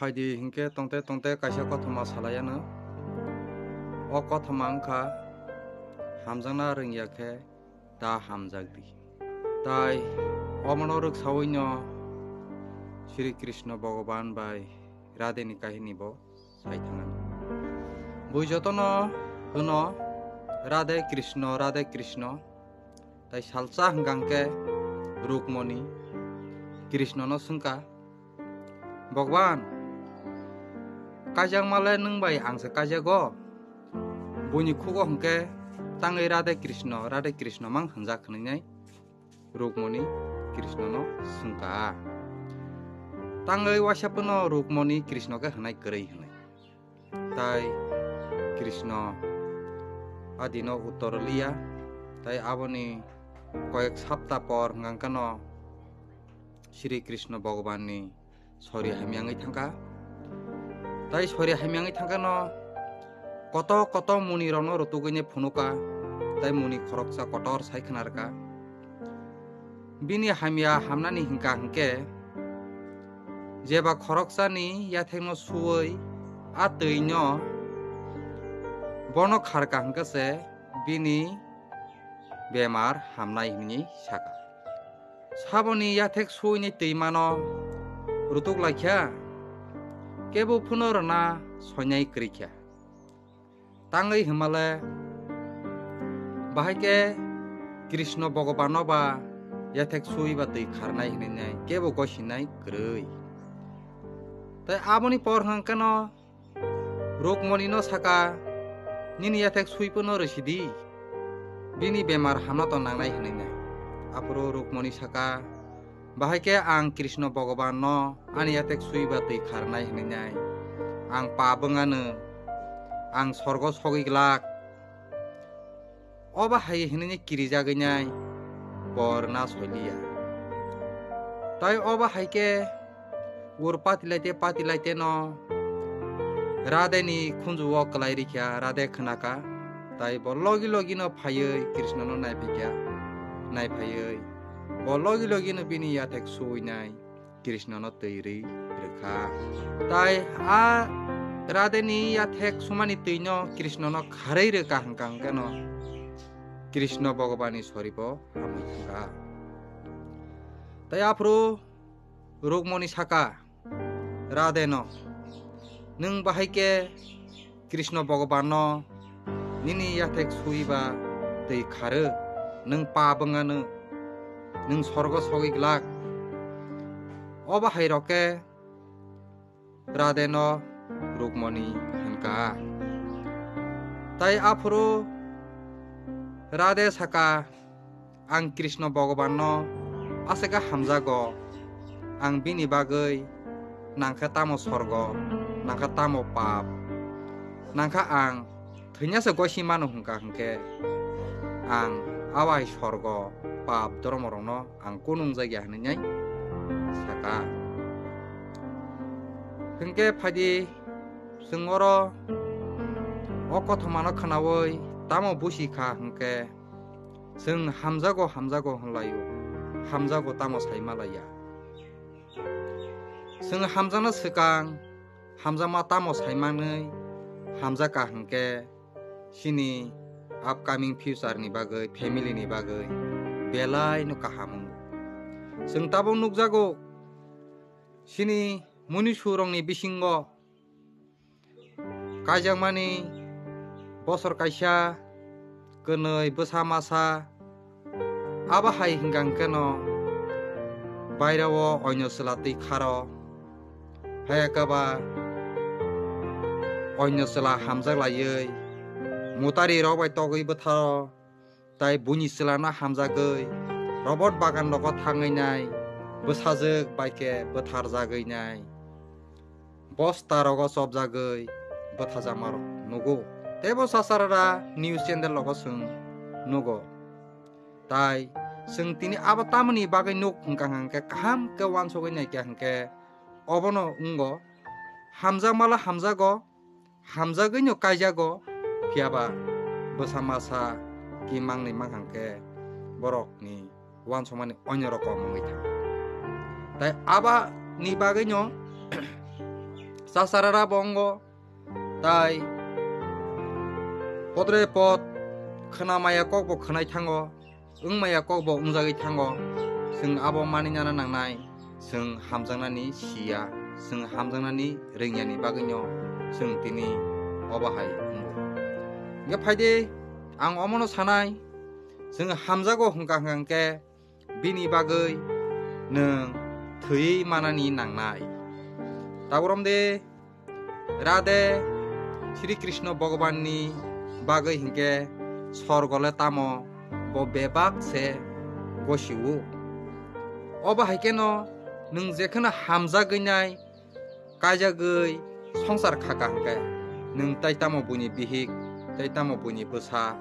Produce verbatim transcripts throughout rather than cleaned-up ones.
Phaidi hinkhe tongte tongte kaisa kothoma salai ano. O kothoma wngkha, hamjakna rwngya khe ta hamjak di. Tai omono rwksaui no Sri Krishna Bhogoban bai Radhe ni kahini bo sai thangani. Bui jotono hwno Radhe Krishna, Radhe Krishna. Tai salsa hwnkha hwnkhe Rukmoni Krishna no swngkha, "Bhagwan, kaijakma le nwng bai ang se kaijago." Buini khugo hwnkhe tangwi Radhe Krishna, Radhe Krishna mang hwnjak hwnwi nai Rukmoni Krishna no swngkha. Tangwi waisa phano Rukmoni Krishna khe hwnai kwrwi hwnwi. Tai Krishna adino uttor liya. Tai aboni koyek sapta por hwnkha hwnkhe no Sri Krishna Bhagavan ni sori hamyangwi thangkha. Tai sori hamyangwi thangkha no koto koto muni rokno rutugwi ne phunuka. Tai muni khoroksa kotor sai khwnarkha. Bini hamya hamnani hwnkha hwnkhe, jeba khoroksani yathekno suwi a twino bono kharka hwnkhe se bini bemar hamnai hwnwi saka. Saboni yathek suwini twimano rutuk laikha, kebo phano rwna soinai kwrwikha. Tangwi hwnmale, bahai khe Krishna Bhagavanno ba yathek sui ba twi kharnai hwnwi nai kebo gosinai kwrwi. Tai aboni por hwnkhe no Rukmoni no saka, "Nini yathek sui phano rwsidi, bini bemar hamna to nangnai," hwnwi nai. Aphuru Rukmoni saka, "Bahai khe ang Krishna Bhagavan no ani yathek sui ba twi kharnai hwnwi nai. Ang pap wngano, ang sorgo sogwi glak." Obo hai hwnwi kirijagwi nai por na soiliya. Tai obo hai khe ur patilaite patilaite no Radhe ni khunju o kwlai rikha, Radhe khwnaka. Tai bo logi logi no phaiwi Krishna no naiphikha, naiphaiwi bo logi logi no bini yathek suwi nai Krishna no twi rwi rwkha. Tai a Radhe ni yathek sumani twi no Krishna no kharwi rwkha hwnkha hwnkhe no Krishna Bhagavan ni sori bo hamwi thangkha. Tai aphuru Rukmoni saka Radhe no, "Nwng bahai khe Krishna Bhagavan no nini yathek sui ba twi kharw, nwng pap wngano, nwng sorgo sogwi glak." Obo hai rok khe Radhe no Rukmoni hwnkha. Tai aphuru Radhe saka, "Ang Krishna Bhagavan no aswk khe hamjago, ang bini bagwi nangkha tamo sorgo, nangkha tamo pap, nangkha ang thwina se gosi mano hwnkha hwnkhe ang awai sorgo pap dhormo rokno ang kunung jakya hwnwi nai saka." Hwnkhe phaidi chwng oro o kothomano khwnaui tamo busi kha hwnkhe, chwng hamjago, hamjago hwnlaio, hamjago tamo sai malaiya. Chwng hamjakna swkang hamjakma tamo sai manwi hamjakha hwnkhe, chini upcoming future ni bagwi, family ni bagwi belai no kaham wngo. Chwng tabuk nukjago, chini munisurokni bisingo kaijakmani bosor kaisa, kwnwi, bwsa masa, abo hai hwnkha hwnkhe no bairao oinw chwla twi kharo, hai khe ba oinw chwla hamjak laiwi mutari rok bai togwi bwtharo, tai buini chwlano hamjagwi robot bagan rogo thangwi nai, bwsajwk bai khe bwtharjagwi nai, bosta rogo chopjagwi bwthajakma rok nugo. Teibo Sasarara news channel rogo chwng nugo. Tai chwng tini abo tamoni bagwi nuk hwnkha hwnkhe kaham khe uansugwi naikha hwnkhe obono wngo, hamjakmala hamjago, hamjagwino kaijago, phiyaba bwsa masa ki mangnwi mankha hwnkhe borokni uansukmani onyo rokom wngwi thango. Tai aboni bagwino Chasarara bo wngo, tai potre pot khwnamaya kok bo khwnai thango, wngmaya kok bo wngjagwi thango. Chwng abo maninana nangnai, chwng hamjaknani siya, chwng hamjaknani rwngyani bagwino chwng tini obo hai wngo. Hwnkhe phaidi ang omono sanai, chwng hamjago hwnkha hwnkha hwnkhe bini bagwi nwng thwiwi manani nangnai. Taborom de Radhe Sri Krishna Bhagavanni bagwi hinkhe sorgole tamo bo bebak se gosio. Obo hai kheno nwng jekheno hamjagwi nai kaijagwi songsar khaka hwnkhe, nwng tai tamo buini bihik, tai tamo buini bwsa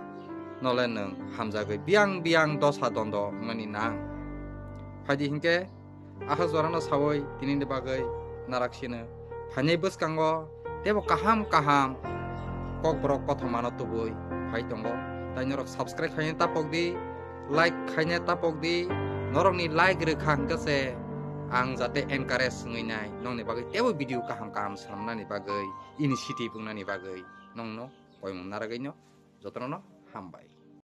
nole nwng hamjagwi biyang biyang dosa dondo wngnani nang. Phaidi hinkhe, aha jorano sawi tinini bagwi narak sino phainai bwskango tebo kaham kaham kokborok kothomano tubui phai tongo. Tai norok subscribe khaina tapok di, like khaina tapok di. Norokni like rwkha hwnkhe se ang jate encourage wngwi nai, nongni bagwi tebo video kaham kaham swnamnani bagwi, initiative wngnani bagwi nongno koimung naragwino jotono hambai.